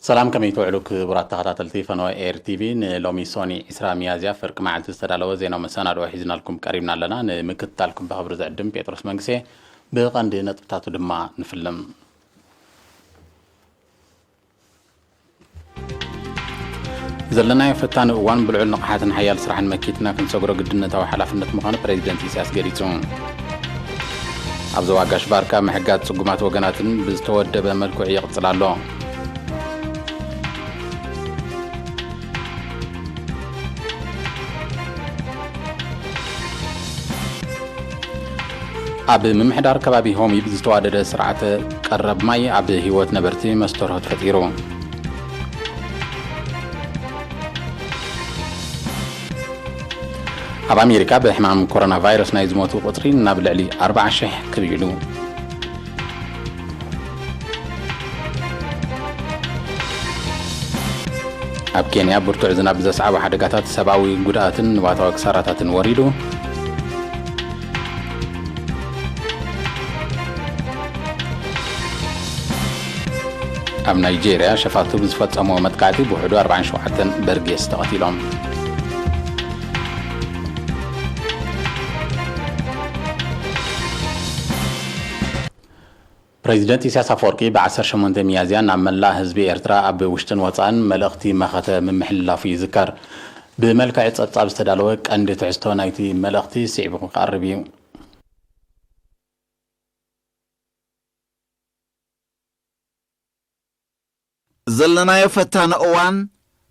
ሰላም፣ ከመይ ትውዕሉ ክቡራት ተኸታተልቲ ፈነወ ኤር ቲቪ? ንሎሚ ሶኒ ዕስራ ሚያዝያ ፍርቂ መዓልቲ ዝተዳለወ ዜናዊ መሰናድኦ ሒዝናልኩም ቀሪብና ኣለና። ንምክትታልኩም ብኽብሪ ዝዕድም ጴጥሮስ መንግሴ። ብቐንዲ ነጥብታቱ ድማ ንፍልም። ዘለናዮ ፈታኒ እዋን ብልዑል ንቕሓትን ሓያል ስራሕን መኪትና ክንሰግሮ ግድነታዊ ሓላፍነት ምዃኑ ፕሬዚደንት ኢሳያስ ገሊጹ። ኣብ ዞባ ጋሽ ባርካ ምሕጋዝ ጽጉማት ወገናትን ብዝተወደበ መልክዑ ይቕጽል ኣሎ። ኣብ ምምሕዳር ከባቢ ሆሚብ ዝተዋደደ ስርዓተ ቀረብ ማይ ኣብ ህይወት ነበርቲ መስተርሆት ፈጢሩ። ኣብ ኣሜሪካ ብሕማም ኮሮና ቫይረስ ናይ ዝሞቱ ቁጽሪ ናብ ልዕሊ ኣርባዓ ሽሕ ክብ ኢሉ። ኣብ ኬንያ ብርቱዕ ዝናብ ብዘስዓቦ ሓደጋታት ሰብኣዊ ጉድኣትን ንዋታዊ ክሳራታትን ወሪዱ። ኣብ ናይጄርያ ሸፋቱ ብዝፈጸሞ መጥቃዕቲ ብውሕዱ ኣርባዓን ሸውዓተን በርጌስ ተቐቲሎም። ፕሬዚደንት ኢሳያስ ኣፈወርቂ ብ ዓሰርተ ሸሞንተ ሚያዝያ ናብ መላእ ህዝቢ ኤርትራ ኣብ ውሽጥን ወጻእን መልእኽቲ መኸተ ምምሕልላፉ ይዝከር። ብመልክዕ ጸብጻብ ዝተዳለወ ቀንዲ ትሕዝቶ ናይቲ መልእኽቲ ስዒቡ ክቐርብ እዩ። ዘለናዮ ፈታኒ እዋን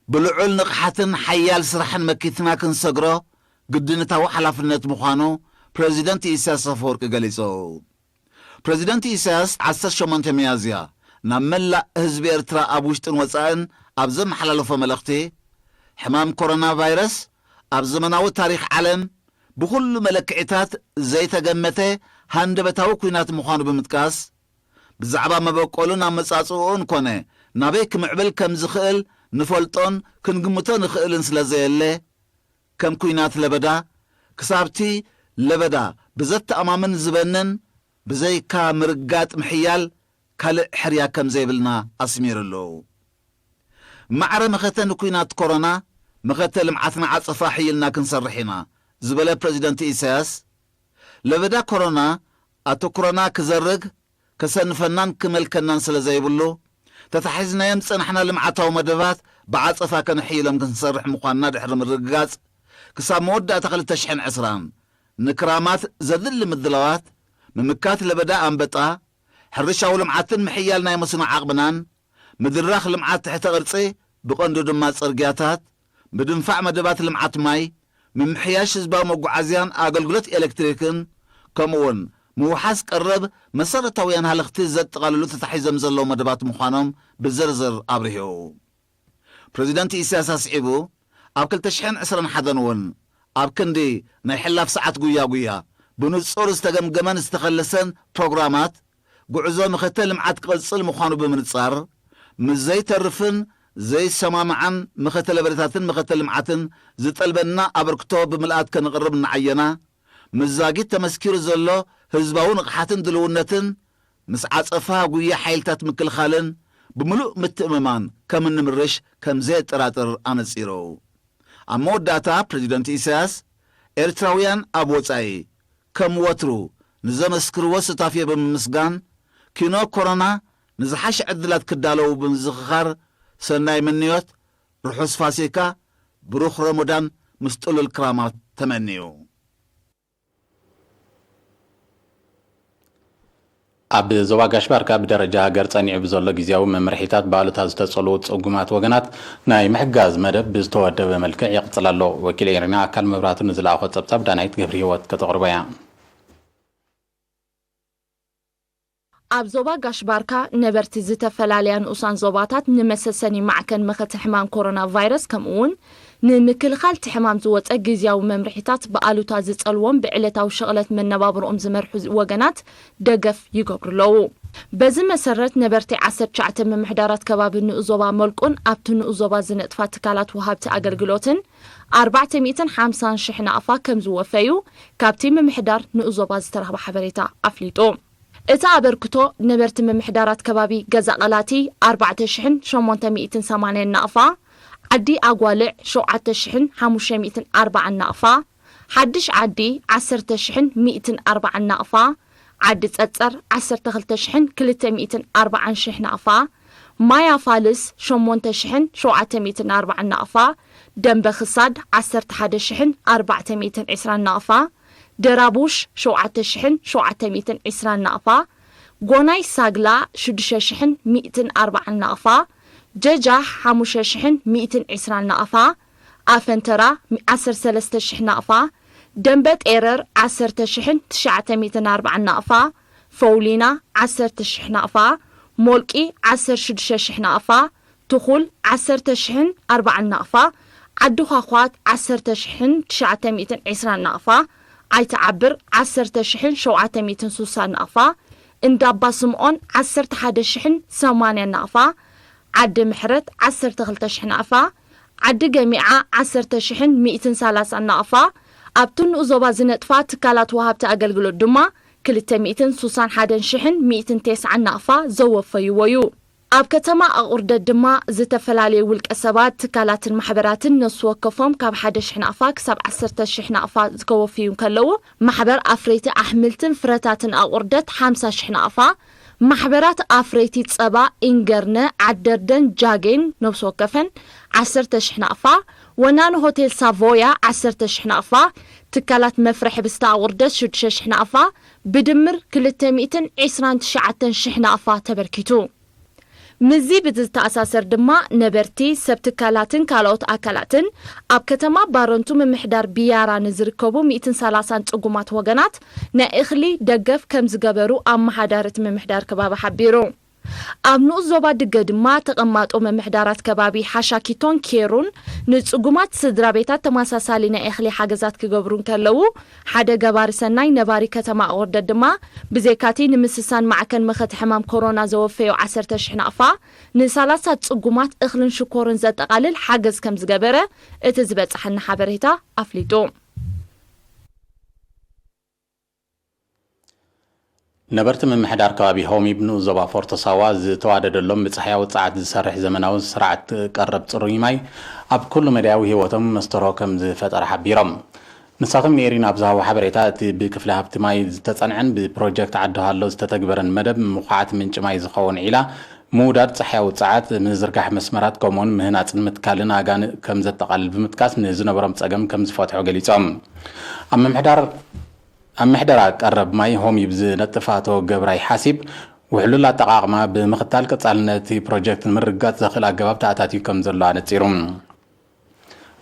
ብልዑል ንቕሓትን ሓያል ስራሕን መኪትና ክንሰግሮ ግድነታዊ ሓላፍነት ምዃኑ ፕረዚደንት ኢሳያስ ኣፈወርቂ ገሊጹ። ፕረዚደንት ኢሳያስ ዓሰርተ ሸሞንተ ሚያዝያ ናብ መላእ ህዝቢ ኤርትራ ኣብ ውሽጥን ወጻእን ኣብ ዘመሓላለፎ መልእኽቲ፣ ሕማም ኮሮና ቫይረስ ኣብ ዘመናዊ ታሪኽ ዓለም ብኹሉ መለክዒታት ዘይተገመተ ሃንደበታዊ ኲናት ምዃኑ ብምጥቃስ፣ ብዛዕባ መበቆሉን ኣመጻጽእኡን ኮነ ናበይ ክምዕብል ከም ዝኽእል ንፈልጦን ክንግምቶ ንኽእልን ስለ ዘየለ፣ ከም ኲናት ለበዳ፣ ክሳብቲ ለበዳ ብዘተኣማምን ዝበንን ብዘይካ ምርጋጥ ምሕያል ካልእ ሕርያ ከም ዘይብልና ኣስሚርሉ። ማዕረ መኸተ ንኲናት ኮሮና፣ መኸተ ልምዓትና ዓጸፋ ሕይልና ክንሰርሕ ኢና ዝበለ ፕረዚደንት ኢሳያስ፣ ለበዳ ኮሮና ኣተኩሮና ክዘርግ፣ ከሰንፈናን ክመልከናን ስለ ዘይብሉ፣ ተታሒዝናዮም ዝጸናሕና ልምዓታዊ መደባት ብዓጸፋ ከነሕይሎም ክንሰርሕ ምዃንና ድሕሪ ምርግጋጽ፣ ክሳብ መወዳእታ ክልተ ሽሕን ዕስራን ንክራማት ዘድሊ ምድላዋት፣ ምምካት ለበዳ ኣንበጣ፣ ሕርሻዊ ልምዓትን ምሕያል ናይ መስኖ ዓቕምናን፣ ምድራኽ ልምዓት ትሕተ ቅርጺ፣ ብቐንዱ ድማ ጽርግያታት፣ ምድንፋዕ መደባት ልምዓት ማይ፣ ምምሕያሽ ህዝባዊ መጓዓዝያን ኣገልግሎት ኤሌክትሪክን፣ ከምኡውን ምውሓስ ቀረብ መሰረታውያን ሃለኽቲ ዘጠቓልሉ ተታሒዞም ዘለዉ መደባት ምዃኖም ብዝርዝር ኣብሪሁ። ፕረዚደንት ኢሳያስ ኣስዒቡ፣ ኣብ ክልተ ሽሕን ዕስራን ሓደን እውን ኣብ ክንዲ ናይ ሕላፍ ሰዓት ጉያ ጉያ ብንጹር ዝተገምገመን ዝተኸለሰን ፕሮግራማት ጉዕዞ መኸተ ልምዓት ክቕጽል ምዃኑ ብምንጻር፣ ምስ ዘይተርፍን ዘይሰማማዓን መኸተ ለበዳታትን መኸተ ልምዓትን ዝጠልበና ኣበርክቶ ብምልኣት ከነቕርብ እናዓየና፣ ምስ ዛጊት ተመስኪሩ ዘሎ ህዝባዊ ንቕሓትን ድልውነትን ምስ ዓጸፋ ጉያ ሓይልታት ምክልኻልን ብምሉእ ምትእምማን ከም እንምርሽ ከም ዘየጠራጥር ኣነጺሩ። ኣብ መወዳእታ ፕረዚደንት ኢሳያስ፣ ኤርትራውያን ኣብ ወጻኢ ከም ወትሩ ንዘመስክርዎ ሱታፌ ብምምስጋን፣ ኪኖ ኮሮና ንዝሓሸ ዕድላት ክዳለዉ ብምዝኽኻር፣ ሰናይ ምንዮት፣ ርሑስ ፋሲካ፣ ብሩኽ ረመዳን ምስ ጥሉል ክራማት ተመንዩ። ኣብ ዞባ ጋሽ ባርካ ብደረጃ ሃገር ጸኒዑ ብዘሎ ግዝያዊ መምርሒታት ብኣሉታ ዝተጸልዉ ጽጉማት ወገናት ናይ ምሕጋዝ መደብ ብዝተወደበ መልክዕ ይቕጽል ኣሎ። ወኪል ኤሪና ኣካል መብራቱ ንዝለኣኾ ጸብጻብ ዳናይት ገብረ ህይወት ከተቕርቦ እያ። ኣብ ዞባ ጋሽ ባርካ ነበርቲ ዝተፈላለያ ንኡሳን ዞባታት ንመሰሰኒ ማዕከን መኸተ ሕማም ኮሮና ቫይረስ ከምኡ እውን ንምክልኻል እቲ ሕማም ዝወፀ ግዝያዊ መምርሒታት ብኣሉታ ዝፀልዎም ብዕለታዊ ሸቕለት መነባብርኦም ዝመርሑ ወገናት ደገፍ ይገብሩ ኣለዉ። በዚ መሰረት ነበርቲ ዓሰርተ ትሽዓተ ምምሕዳራት ከባቢ ንኡስ ዞባ መልቁን ኣብቲ ንኡስ ዞባ ዝነጥፋ ትካላት ወሃብቲ ኣገልግሎትን ኣርባዕተ ሚእትን ሓምሳን ሽሕ ናቕፋ ከም ዝወፈዩ ካብቲ ምምሕዳር ንኡስ ዞባ ዝተረኽበ ሓበሬታ ኣፍሊጡ። እቲ ኣበርክቶ ነበርቲ ምምሕዳራት ከባቢ ገዛ ቐላቲ ኣርባዕተ ሽሕን ሸሞንተ ሚእትን ሰማንያን ናቕፋ፣ ዓዲ ኣጓልዕ ሸውዓተ ሽሕን ሓሙሽተ ሚእትን ኣርባዓን ናቕፋ፣ ሓድሽ ዓዲ ዓሰርተ ሽሕን ሚእትን ኣርባዓን ናቕፋ፣ ዓዲ ጸጸር ዓሰርተ ክልተ ሽሕን ክልተ ሚእትን ኣርባዓን ሽሕ ናቕፋ፣ ማያ ፋልስ ሸሞንተ ሽሕን ሸውዓተ ሚእትን ኣርባዓን ናቕፋ፣ ደንበ ክሳድ ዓሰርተ ሓደ ሽሕን ኣርባዕተ ሚእትን ዕስራን ናቕፋ፣ ደራቡሽ ሸውዓተ ሽሕን ሸውዓተ ሚእትን ዕስራን ናቕፋ፣ ጎናይ ሳግላ ሽዱሽተ ሽሕን ሚእትን ኣርባዓን ናቕፋ፣ ጀጃሕ ሓሙሽተ ሽሕን ሚእትን ዕስራን ናቕፋ፣ ኣፈንተራ ዓሰርተ ሰለስተ ሽሕ ናቕፋ፣ ደንበ ጤረር ዓሰርተ ሽሕን ትሽዓተ ሚእትን ኣርባዓን ናቕፋ፣ ፈውሊና ዓሰርተ ሽሕ ናቕፋ፣ ሞልቂ ዓሰርተ ሽዱሽተ ሽሕ ናቕፋ፣ ትኹል ዓሰርተ ሽሕን ኣርባዓን ናቕፋ፣ ዓዲ ዃዃት ዓሰርተ ሽሕን ትሽዓተ ሚእትን ዕስራን ናቕፋ፣ ዓይቲ ዓብር ዓሰርተ ሽሕን ሸውዓተ ሚእትን ስሳን ናቕፋ፣ እንዳባ ስምዖን ዓሰርተ ሓደ ሽሕን ሰማንያን ናቕፋ፣ ዓዲ ምሕረት ዓሰርተ ክልተ ሽሕ ናቕፋ፣ ዓዲ ገሚዓ ዓሰርተ ሽሕን ሚእትን ሰላሳን ናቕፋ፣ ኣብቲ ንኡስ ዞባ ዝነጥፋ ትካላት ወሃብቲ ኣገልግሎት ድማ ክልተ ሚእትን ስሳን ሓደን ሽሕን ሚእትን ተስዓን ናቕፋ ዘወፈይዎ እዩ። ኣብ ከተማ ኣቑርደት ድማ ዝተፈላለዩ ውልቀ ሰባት፣ ትካላትን ማሕበራትን ነፍሲ ወከፎም ካብ ሓደ ሽሕ ናቕፋ ክሳብ ዓሰርተ ሽሕ ናቕፋ ዝከወፍዩ እንከለዉ፣ ማሕበር ኣፍረይቲ ኣሕምልትን ፍረታትን ኣቑርደት ሓምሳ ሽሕ ናቕፋ፣ ማሕበራት ኣፍረይቲ ጸባ ኢንገርነ፣ ዓደርደን ጃጌን ነፍሲ ወከፈን ዓሰርተ ሽሕ ናቕፋ፣ ወናኒ ሆቴል ሳቮያ ዓሰርተ ሽሕ ናቕፋ፣ ትካላት መፍረ ሕብስቲ ኣቑርደት ሽዱሽተ ሽሕ ናቕፋ፣ ብድምር ክልተ ሚእትን ዕስራን ትሽዓተን ሽሕ ናቕፋ ተበርኪቱ። ምስዚ ብዝተኣሳሰር ድማ ነበርቲ፣ ሰብ ትካላትን ካልኦት ኣካላትን ኣብ ከተማ ባረንቱ ምምሕዳር ቢያራ ንዝርከቡ ሚእትን ሰላሳን ጽጉማት ወገናት ናይ እኽሊ ደገፍ ከም ዝገበሩ ኣመሓዳሪ እቲ ምምሕዳር ከባቢ ሓቢሩ። ኣብ ንኡስ ዞባ ድገ ድማ ተቐማጦ ምምሕዳራት ከባቢ ሓሻኪቶን ኬሩን ንጽጉማት ስድራ ቤታት ተመሳሳሊ ናይ እኽሊ ሓገዛት ክገብሩ እንከለዉ፣ ሓደ ገባሪ ሰናይ ነባሪ ከተማ ኣቑርደት ድማ ብዘይካቲ ንምስሳን ማዕከን መኸተ ሕማም ኮሮና ዘወፈዮ ዓሰርተ ሽሕ ናቕፋ፣ ንሰላሳ ጽጉማት እኽልን ሽኮርን ዘጠቓልል ሓገዝ ከም ዝገበረ እቲ ዝበጽሓና ሓበሬታ ኣፍሊጡ። ነበርቲ ምምሕዳር ከባቢ ሆሚብ ንኡስ ዞባ ፎርቶ ሳዋ ዝተዋደደሎም ብጻሕያዊ ጸዓት ዝሰርሕ ዘመናዊ ስርዓት ቀረብ ጽሩይ ማይ ኣብ ኩሉ መዳያዊ ህይወቶም መስተርሆ ከም ዝፈጠረ ሓቢሮም። ንሳቶም ንኤሪና ኣብ ዝሃቦ ሓበሬታ፣ እቲ ብክፍሊ ሃብቲ ማይ ዝተጸንዐን ብፕሮጀክት ዓዲ ሃሎ ዝተተግበረን መደብ ምኹዓት ምንጪ ማይ ዝኸውን ዒላ ምውዳድ ጸሓያዊ ጸዓት፣ ምዝርጋሕ መስመራት፣ ከምኡውን ምህናጽን ምትካልን ኣጋንእ ከም ዘጠቓልል ብምጥቃስ፣ ንዝነበሮም ጸገም ከም ዝፈትሖ ገሊጾም። ኣብ ምምሕዳር ኣብ ምሕደራ ቀረብ ማይ ሆሚብ ዝነጥፍ ኣቶ ገብራይ ሓሲብ፣ ውሕሉል ኣጠቓቕማ ብምኽታል ቀጻልነት እቲ ፕሮጀክት ንምርግጋጽ ዘኽእል ኣገባብ ተኣታትዩ ከም ዘሎ ኣነጺሩ።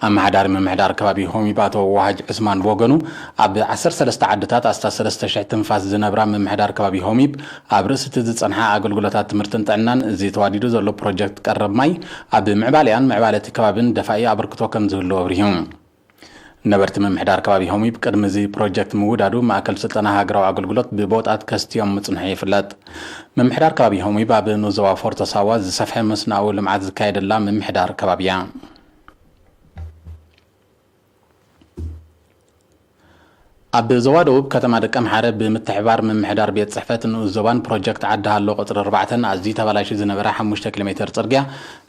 ኣመሓዳሪ ምምሕዳር ከባቢ ሆሚብ ኣቶ ዋሃጅ ዑስማን ብወገኑ፣ ኣብ ዓሰርተ ሰለስተ ዓድታት ኣስታት ሰለስተ ሽሕ ትንፋስ ዝነብራ ምምሕዳር ከባቢ ሆሚብ፣ ኣብ ርእሲ እቲ ዝጸንሓ ኣገልግሎታት ትምህርትን ጥዕናን፣ እዚ ተዋዲዱ ዘሎ ፕሮጀክት ቀረብ ማይ ኣብ ምዕባሌኣን ምዕባለ እቲ ከባብን ደፋኢ ኣበርክቶ ከም ዝህልዎ ኣብሪሁ። ነበርቲ ምምሕዳር ከባቢ ሆሚብ ቅድሚ እዚ ፕሮጀክት ምውዳዱ ማእከል ስልጠና ሃገራዊ ኣገልግሎት ብቦጣት ከስትዮም ምጽንሑ ይፍለጥ። ምምሕዳር ከባቢ ሆሚብ ኣብ ንኡስ ዞባ ፎርቶ ሳዋ ዝሰፍሐ መስናዊ ልምዓት ዝካየደላ ምምሕዳር ከባቢ እያ። ኣብ ዞባ ደቡብ ከተማ ደቀምሓረ ብምትሕብባር ምምሕዳር ቤት ጽሕፈት ንኡስ ዞባን ፕሮጀክት ዓዲ ሃሎ ቁጽሪ ኣርባዕተን ኣዝዩ ተባላሽዩ ዝነበረ ሓሙሽተ ኪሎ ሜተር ጽርግያ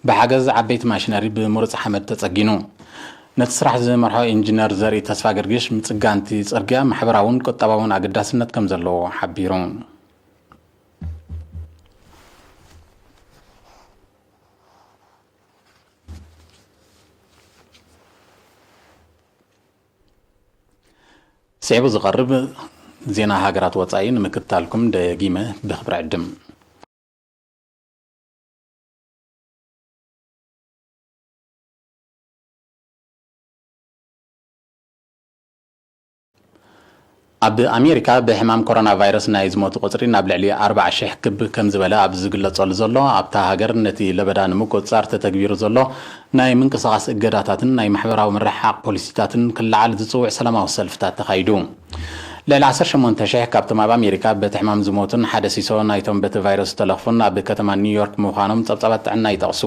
ብሓገዝ ዓበይቲ ማሽነሪ ብምሩጽ ሓመድ ተጸጊኑ። ነቲ ስራሕ ዝመርሖ ኢንጂነር ዘርኢ ተስፋ ገርጊሽ፣ ምጽጋን እቲ ጽርግያ ማሕበራውን ቁጠባውን ኣገዳስነት ከም ዘለዎ ሓቢሩ። ስዒቡ ዝቐርብ ዜና ሃገራት ወጻኢ ንምክትታልኩም ደጊመ ብኽብሪ ዕድም። ኣብ ኣሜሪካ ብሕማም ኮሮና ቫይረስ ናይ ዝሞቱ ቁጽሪ ናብ ልዕሊ ኣርባዓ ሽሕ ክብ ከም ዝበለ ኣብ ዝግለጸሉ ዘሎ፣ ኣብታ ሃገር ነቲ ለበዳ ንምቁጽጻር ተተግቢሩ ዘሎ ናይ ምንቅስቓስ እገዳታትን ናይ ማሕበራዊ ምርሕሓቕ ፖሊሲታትን ክለዓል ዝጽውዕ ሰላማዊ ሰልፍታት ተኻይዱ። ልዕሊ ዓሰርተ ሸሞንተ ሽሕ ካብቶም ኣብ ኣሜሪካ በቲ ሕማም ዝሞቱን ሓደ ሲሶ ናይቶም በቲ ቫይረስ ዝተለኽፉን ኣብ ከተማ ኒውዮርክ ምዃኖም ጸብጻባት ጥዕና ይጠቕሱ።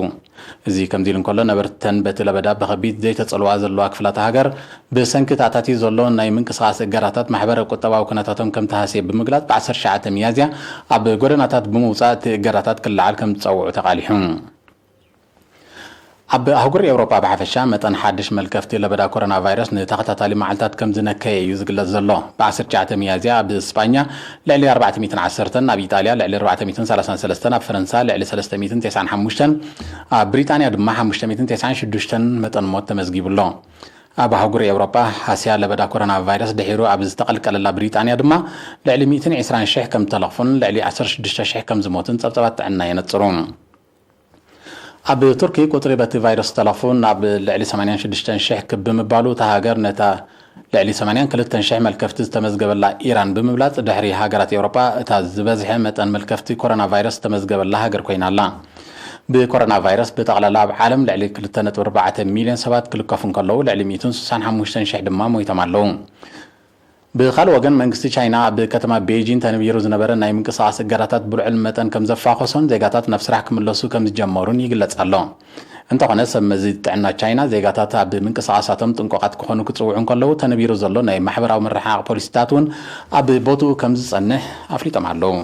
እዚ ከምዚ ኢሉ እንከሎ፣ ነበርተን በቲ ለበዳ ብኸቢድ ዘይተጸልዋ ዘለዋ ክፍላተ ሃገር፣ ብሰንኪ ተኣታትዩ ዘሎ ናይ ምንቅስቓስ እገዳታት ማሕበረ ቁጠባዊ ኩነታቶም ከም ተሃስየ ብምግላጽ፣ ብ ዓሰርተ ትሽዓተ ሚያዝያ ኣብ ጎደናታት ብምውጻእ እቲ እገዳታት ክለዓል ከም ዝጸውዑ ተቓሊሑ። ኣብ ኣህጉር ኤውሮጳ ብሓፈሻ፣ መጠን ሓድሽ መልከፍቲ ለበዳ ኮሮና ቫይረስ ንተኸታታሊ መዓልታት ከም ዝነከየ እዩ ዝግለጽ ዘሎ። ብ ዓሰርተ ትሽዓተ ሚያዝያ ኣብ ስጳኛ ልዕሊ ኣርባዕተ ሚእትን ዓሰርተን፣ ኣብ ኢጣልያ ልዕሊ ኣርባዕተ ሚእትን ሰላሳን ሰለስተን፣ ኣብ ፈረንሳ ልዕሊ ሰለስተ ሚእትን ተስዓን ሓሙሽተን፣ ኣብ ብሪጣንያ ድማ ሓሙሽተ ሚእትን ተስዓን ሽዱሽተን መጠን ሞት ተመዝጊቡ ኣሎ። ኣብ ኣህጉር ኤውሮጳ፣ ሃስያ ለበዳ ኮሮና ቫይረስ ድሒሩ ኣብ ዝተቐልቀለላ ብሪጣንያ ድማ፣ ልዕሊ ሚእትን ዕስራን ሽሕ ከም ዝተለኽፉን ልዕሊ ዓሰርተ ሽዱሽተ ሽሕ ከም ዝሞቱን ጸብጻባት ጥዕና የነጽሩ። ኣብ ቱርኪ፣ ቁጽሪ በቲ ቫይረስ ዝተለኽፉ ናብ ልዕሊ ሰማንያን ሽዱሽተን ሽሕ ክብ ብምባሉ፣ እታ ሃገር ነታ ልዕሊ ሰማንያን ክልተን ሽሕ መልከፍቲ ዝተመዝገበላ ኢራን ብምብላጽ፣ ድሕሪ ሃገራት ኤውሮጳ እታ ዝበዝሐ መጠን መልከፍቲ ኮሮና ቫይረስ ዝተመዝገበላ ሃገር ኮይና ኣላ። ብኮሮና ቫይረስ ብጠቕላላ ኣብ ዓለም ልዕሊ ክልተ ነጥቢ ኣርባዕተ ሚልዮን ሰባት ክልከፉ እንከለዉ፣ ልዕሊ ሚእትን ስሳን ሓሙሽተን ሽሕ ድማ ሞይቶም ኣለዉ። ብኻልእ ወገን፣ መንግስቲ ቻይና ኣብ ከተማ ቤጂን ተነቢሩ ዝነበረ ናይ ምንቅስቓስ እገዳታት ብልዑል መጠን ከም ዘፋኾሶን ዜጋታት ናብ ስራሕ ክምለሱ ከም ዝጀመሩን ይግለጽ ኣሎ። እንተኾነ፣ ሰብ መዚ ጥዕና ቻይና ዜጋታት ኣብ ምንቅስቓሳቶም ጥንቁቓት ክኾኑ ክጽውዑ እንከለዉ፣ ተነቢሩ ዘሎ ናይ ማሕበራዊ ምርሕሓቕ ፖሊሲታት እውን ኣብ ቦትኡ ከም ዝጸንሕ ኣፍሊጦም ኣለዉ።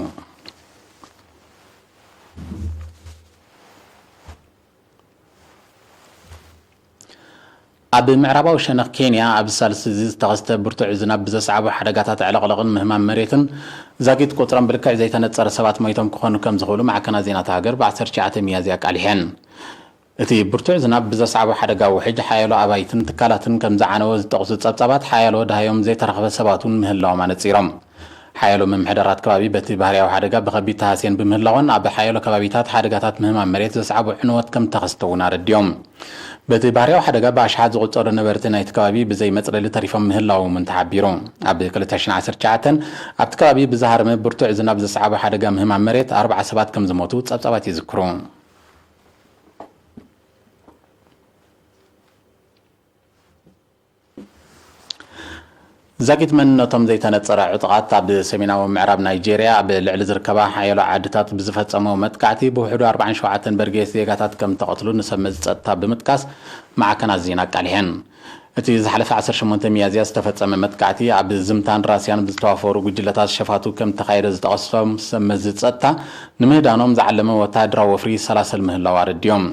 ኣብ ምዕራባዊ ሸነኽ ኬንያ፣ ኣብ ሳልስቲ እዚ ዝተኸስተ ብርቱዕ ዝናብ ብዘስዓቦ ሓደጋታት ዕልቕልቕን ምህማም መሬትን፣ ዛጊት ቁጽሮም ብልክዕ ዘይተነጸረ ሰባት ሞይቶም ክኾኑ ከም ዝኽእሉ ማዕከናት ዜና እታ ሃገር ብ ዓሰርተ ትሽዓተ ሚያዝያ ኣቃሊሐን። እቲ ብርቱዕ ዝናብ ብዘስዓቦ ሓደጋ ውሕጅ፣ ሓያሎ ኣባይትን ትካላትን ከም ዝዓነወ ዝጠቕሱ ጸብጻባት፣ ሓያሎ ደሃዮም ዘይተረኽበ ሰባት እውን ምህላዎም ኣነጺሮም። ሓያሎ ምምሕዳራት ከባቢ በቲ ባህርያዊ ሓደጋ ብኸቢድ ተሃስየን ብምህላወን፣ ኣብ ሓያሎ ከባቢታት ሓደጋታት ምህማም መሬት ዘስዓቦ ዕንወት ከም እተኸስተ እውን ኣረዲኦም። በቲ ባህርያዊ ሓደጋ ብኣሽሓት ዝቑጸሩ ነበርቲ ናይቲ ከባቢ ብዘይ መጽለሊ ተሪፎም ምህላዎም እውን ተሓቢሩ። ኣብ ክልተ ሽሕን ዓሰርተ ትሽዓተን ኣብቲ ከባቢ ብዝሃረመ ብርቱዕ ዝናብ ዘስዓቦ ሓደጋ ምህማም መሬት ኣርብዓ ሰባት ከም ዝሞቱ ጸብጻባት ይዝክሩ። ዛጊት መንነቶም ዘይተነጸረ ዕጡቓት ኣብ ሰሜናዊ ምዕራብ ናይጄርያ ኣብ ልዕሊ ዝርከባ ሓያሎ ዓድታት ብዝፈጸመዎ መጥቃዕቲ ብውሕዱ ኣርባዓን ሸውዓተን በርጌስ ዜጋታት ከም ተቐትሉ ንሰብ መዚ ጸጥታ ብምጥቃስ ማዕከናት ዜና ኣቃሊሐን። እቲ ዝሓለፈ ዓሰርተ ሸሞንተ ሚያዝያ ዝተፈጸመ መጥቃዕቲ ኣብ ዝምታን ራስያን ብዝተዋፈሩ ጉጅለታት ሸፋቱ ከም ተኻየደ ዝጠቐሶም ሰብ መዚ ጸጥታ፣ ንምህዳኖም ዝዓለመ ወተሃደራዊ ወፍሪ ይሰላሰል ምህላው ኣረዲኦም።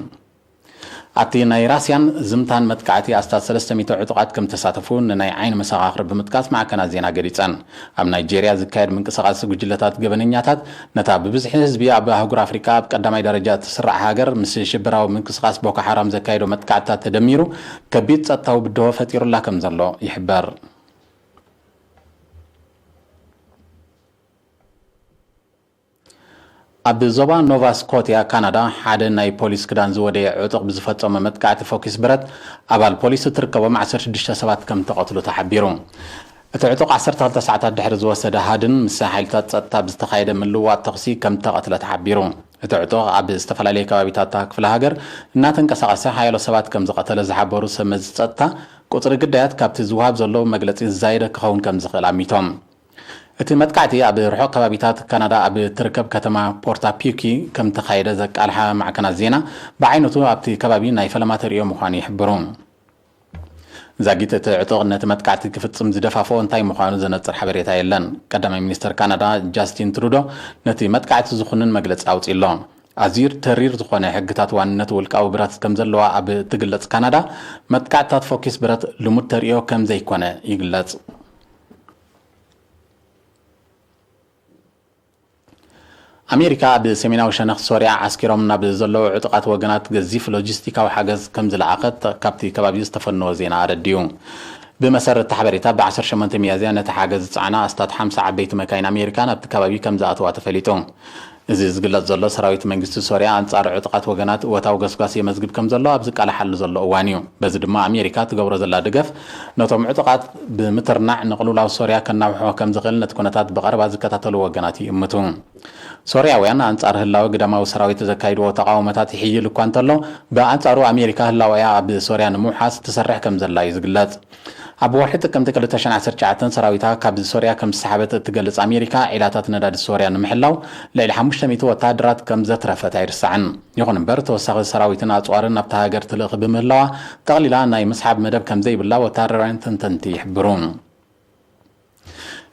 ኣብቲ ናይ ራስያን ዝምታን መጥቃዕቲ ኣስታት ሰለስተ ሚእቲ ዕጡቓት ከም ተሳተፉ ንናይ ዓይኒ መሰኻኽር ብምጥቃስ ማዕከናት ዜና ገሊጸን። ኣብ ናይጄርያ ዝካየድ ምንቅስቓስ ጉጅለታት ገበነኛታት፣ ነታ ብብዝሒ ህዝቢ ኣብ ኣህጉር ኣፍሪቃ ኣብ ቀዳማይ ደረጃ እትስራዕ ሃገር፣ ምስ ሽበራዊ ምንቅስቓስ ቦኮ ሓራም ዘካየዶ መጥቃዕትታት ተደሚሩ፣ ከቢድ ጸጥታዊ ብድሆ ፈጢሩላ ከም ዘሎ ይሕበር። ኣብ ዞባ ኖቫ ስኮትያ ካናዳ፣ ሓደ ናይ ፖሊስ ክዳን ዝወደየ ዕጡቕ ብዝፈጸሞ መጥቃዕቲ ፎኪስ ብረት፣ ኣባል ፖሊስ እትርከቦም ዓሰርተ ሽዱሽተ ሰባት ከም ተቐትሉ ተሓቢሩ። እቲ ዕጡቕ ዓሰርተ ክልተ ሰዓታት ድሕሪ ዝወሰደ ሃድን ምስ ሓይልታት ጸጥታ ብዝተኻየደ ምልውዋጥ ተኹሲ ከም ተቐትለ ተሓቢሩ። እቲ ዕጡቕ ኣብ ዝተፈላለየ ከባቢታት እታ ክፍለ ሃገር እናተንቀሳቐሰ ሓያሎ ሰባት ከም ዝቐተለ ዝሓበሩ ሰብ መዚ ጸጥታ፣ ቁጽሪ ግዳያት ካብቲ ዝወሃብ ዘሎ መግለጺ ዝዛየደ ክኸውን ከም ዝኽእል ኣሚቶም። እቲ መጥቃዕቲ ኣብ ርሑቕ ከባቢታት ካናዳ ኣብ እትርከብ ከተማ ፖርታ ፒውኪ ከም ተኻየደ ዘቃልሓ ማዕከናት ዜና፣ ብዓይነቱ ኣብቲ ከባቢ ናይ ፈለማ ተርእዮ ምዃኑ ይሕብሩ። ዛጊት እቲ ዕጡቕ ነቲ መጥቃዕቲ ክፍጽም ዝደፋፍኦ እንታይ ምዃኑ ዘነጽር ሓበሬታ የለን። ቀዳማይ ሚኒስተር ካናዳ ጃስቲን ትሩዶ ነቲ መጥቃዕቲ ዝኹንን መግለጺ ኣውጺኡ ኣሎ። ኣዝዩ ተሪር ዝኾነ ሕግታት ዋንነት ውልቃዊ ብረት ከም ዘለዋ ኣብ እትግለጽ ካናዳ፣ መጥቃዕትታት ፎኪስ ብረት ልሙድ ተርእዮ ከም ዘይኮነ ይግለጽ። ኣሜሪካ ኣብ ሰሜናዊ ሸነኽ ሶርያ ዓስኪሮም ናብ ዘለዉ ዕጡቓት ወገናት ገዚፍ ሎጂስቲካዊ ሓገዝ ከም ዝለኣኸት ካብቲ ከባቢ ዝተፈነወ ዜና ኣረዲኡ። ብመሰረት እቲ ሓበሬታ፣ ብ ዓሰርተ ሸሞንተ ሚያዝያ ነቲ ሓገዝ ዝጸዓና ኣስታት ሓምሳ ዓበይቲ መካይን ኣሜሪካ ናብቲ ከባቢ ከም ዝኣተዋ ተፈሊጡ። እዚ ዝግለጽ ዘሎ፣ ሰራዊት መንግስቲ ሶርያ ኣንጻር ዕጡቓት ወገናት እወታዊ ገስጓስ የመዝግብ ከም ዘሎ ኣብ ዝቃላሓሉ ዘሎ እዋን እዩ። በዚ ድማ ኣሜሪካ ትገብሮ ዘላ ደገፍ ነቶም ዕጡቓት ብምትርናዕ ንቕልውላው ሶርያ ከናውሖ ከም ዝኽእል ነቲ ኩነታት ብቐረባ ዝከታተሉ ወገናት ይእምቱ። ሶርያውያን ኣንጻር ህላወ ግዳማዊ ሰራዊት ዘካይድዎ ተቓውሞታት ይሕይል እኳ እንተሎ፣ ብኣንጻሩ ኣሜሪካ ህላወያ ኣብ ሶርያ ንምውሓስ ትሰርሕ ከም ዘላ እዩ ዝግለጽ። ኣብ ወርሒ ጥቅምቲ ክልተ ሽሕን ዓሰርተ ትሽዓተን ሰራዊታ ካብ ሶርያ ከም ዝሰሓበት እትገልጽ ኣሜሪካ፣ ዒላታት ነዳዲ ሶርያ ንምሕላው ልዕሊ ሓሙሽተ ሚእቲ ወተሃደራት ከም ዘትረፈት ኣይርሳዕን። ይኹን እምበር፣ ተወሳኺ ሰራዊትን ኣጽዋርን ናብታ ሃገር ትልእኽ ብምህላዋ፣ ጠቕሊላ ናይ ምስሓብ መደብ ከም ዘይብላ ወተሃደራውያን ተንተንቲ ይሕብሩ።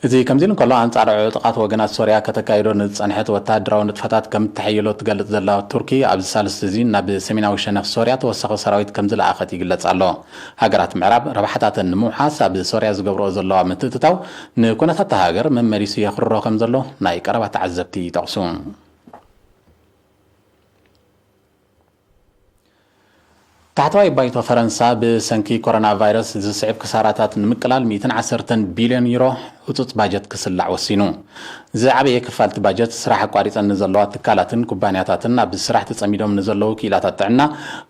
እዚ ከምዚ ኢሉ እንከሎ፣ ኣንጻር ዕጡቓት ወገናት ሶርያ ከተካይዶ ንዝጸንሐት ወተሃደራዊ ንጥፈታት ከም እተሐየሎ ትገልጽ ዘላ ቱርኪ፣ ኣብዚ ሳልስቲ እዚ ናብ ሰሜናዊ ሸነኽ ሶርያ ተወሳኺ ሰራዊት ከም ዝለኣኸት ይግለጽ ኣሎ። ሃገራት ምዕራብ ረብሓታተን ንምውሓስ ኣብ ሶርያ ዝገብርኦ ዘለዋ ምትእትታው፣ ንኩነታት እታ ሃገር መመሊሱ የኽርሮ ከም ዘሎ ናይ ቀረባ ተዓዘብቲ ይጠቕሱ። ታሕተዋይ ባይቶ ፈረንሳ ብሰንኪ ኮሮና ቫይረስ ዝስዕብ ክሳራታት ንምቅላል ሚእትን ዓሰርተን ቢልዮን ዩሮ ህጹጽ ባጀት ክስላዕ ወሲኑ። ዝዓበየ ክፋል እቲ ባጀት ስራሕ ኣቋሪጸን ንዘለዋ ትካላትን ኩባንያታትን፣ ኣብ ስራሕ ተጸሚዶም ንዘለዉ ክኢላታት ጥዕና፣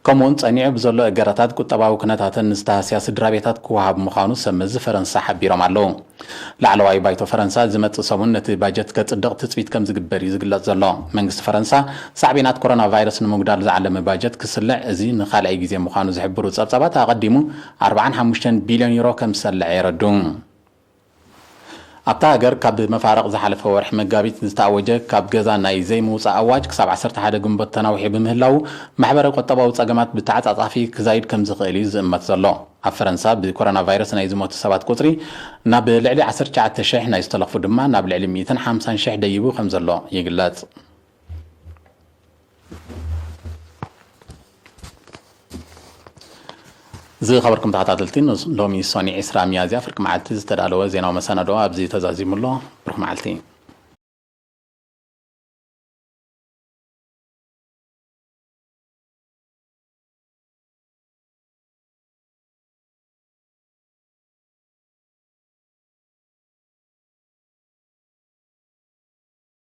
ከምኡውን ጸኒዑ ብዘሎ እገዳታት ቁጠባዊ ኩነታተን ንዝተሃስያ ስድራ ቤታት ክወሃብ ምዃኑ ሰብ መዚ ፈረንሳ ሓቢሮም ኣለዉ። ላዕለዋይ ባይቶ ፈረንሳ ዝመጽእ ሰሙን ነቲ ባጀት ከጽድቕ ትጽቢት ከም ዝግበር እዩ ዝግለጽ ዘሎ። መንግስቲ ፈረንሳ ሳዕቤናት ኮሮና ቫይረስ ንምጉዳል ዝዓለመ ባጀት ክስልዕ፣ እዚ ንኻልኣይ ግዜ ምዃኑ ዝሕብሩ ጸብጻባት፣ ኣቐዲሙ ኣርባዓን ሓሙሽተን ቢልዮን ዩሮ ከም ዝሰልዐ የረዱ። ኣብታ ሃገር ካብ መፋርቕ ዝሓለፈ ወርሒ መጋቢት ዝተኣወጀ ካብ ገዛ ናይ ዘይምውጻእ ኣዋጅ ክሳብ ዓሰርተ ሓደ ግንቦት ተናዊሑ ብምህላዉ፣ ማሕበረ ቁጠባዊ ጸገማት ብተዓጻጻፊ ክዛይድ ከም ዝኽእል እዩ ዝእመት ዘሎ። ኣብ ፈረንሳ ብኮሮና ቫይረስ ናይ ዝሞቱ ሰባት ቁጽሪ ናብ ልዕሊ ዓሰርተ ትሽዓተ ሽሕ፣ ናይ ዝተለኽፉ ድማ ናብ ልዕሊ ሚእትን ሓምሳን ሽሕ ደይቡ ከም ዘሎ ይግለጽ። ዝኸበርኩም ተኸታተልቲ፣ ንስ-፣ ሎሚ ሶኒ ዕስራ ሚያዝያ ፍርቂ መዓልቲ ዝተዳለወ ዜናዊ መሰናዶ ኣብዚ ተዛዚሙ ኣሎ። ብሩኽ መዓልቲ።